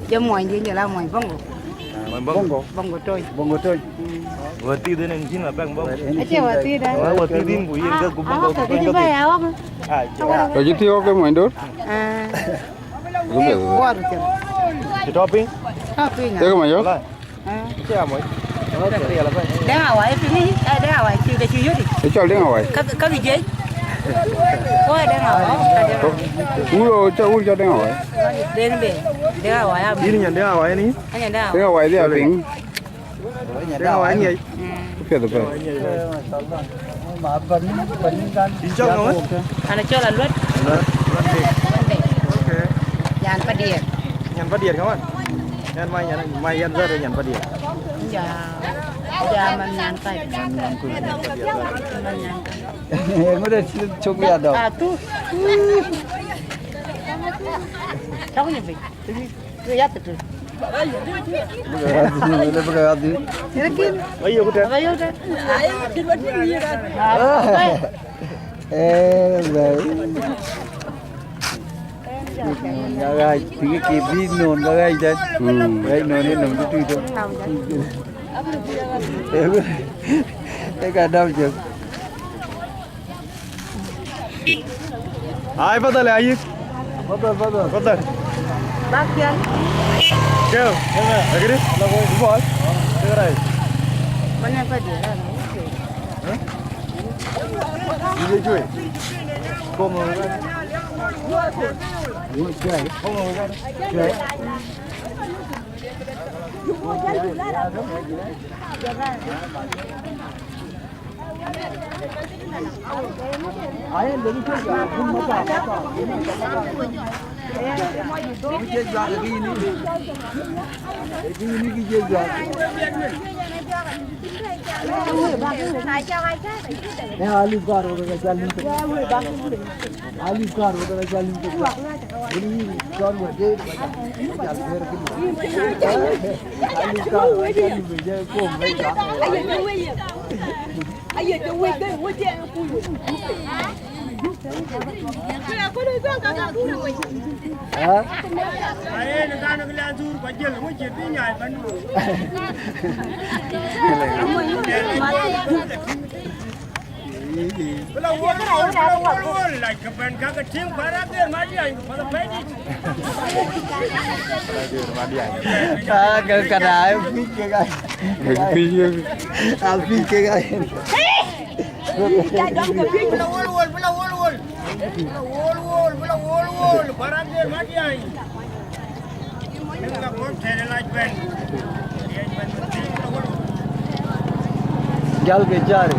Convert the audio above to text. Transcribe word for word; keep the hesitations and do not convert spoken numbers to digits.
Ye muɔny dï, jɔl a muɔny Bongo. Muɔny Bongo. Bongo. Bongo Tony. Bongo Tony. Wä thith en en cïn la bɛ̈ŋ Bongo. Acie wä thith, eh? Wä thith in ku yen ke ku Bongo. Ah, ke cï bɛ̈ ya wä. Ah, cï wä. Ke cï thiɔ̈k ke muɔny Dor? Ah. Ku bɛ̈. Wä rut cï. Cï tɔ piny? Tɔ piny. Ye ke muɔny Dor? Wala. Ah. Cï ya muɔny. Deŋ Awai piny, eh, Deŋ Awai cï ke cï yöt. Ë cɔl Deŋ Awai. Ka, ka kï jiëc. Wä Deŋ Awai, ka Deŋ Awai. Wur o, cä wur cä Deŋ Awai. Deŋ de, Deŋ Awai am. Yïn nyan Deŋ Awai ni? Anyan Deŋ Awai. Deŋ Awai dhia piny. Deŋ Awai ŋiɛc. Mm. Piɛth pɛth. Yïn cɔl ŋa wën? An acɔl Aluɔt. Aluɔt. Aluɔt Dek. Aluɔt Dek. Okay. Nyan Padiɛt. Nyan Padiɛt kaman? Nyan ma nyan, ma yɛn zɔt nyan Padiɛt. Ja. Ja man nyan kai. Man nyan kai. Ŋuɔ̈t ë cï cök ya dɔ̈k. Atu. Cɔk ni piny. Bï ya tëtö. Bï ke ɣath dhïn, bï ke ɣath dhïn. Lakin, ayo ku tɛ̈. Ayo ku tɛ̈. Eh, bɛ̈i. Ŋa ɣaac, tïŋ kï bï nön, ŋa ɣaac dɛn. Mm. Ɣaac nön ë nöm tëtui tɔ̈. Ee ka däm cök. Ai, fadhal ya yïk. Fadhal, fadhal. Fadhal. Bak pial. Keu. Agri? Bol. Keu rai. Mana fadhal. Hah? Ini cuy. Komo. Ini cuy. Komo. Cuy. Ka, ka, ka da, ai, pic ke ka. Pic ke. Ai, pic ke ka. Bï la wol wol, bï la wol wol. Bï la wol wol, bï la wol wol. Barak de Madiany. Bï la wol tënë lac bɛ̈n. Jal ke jari.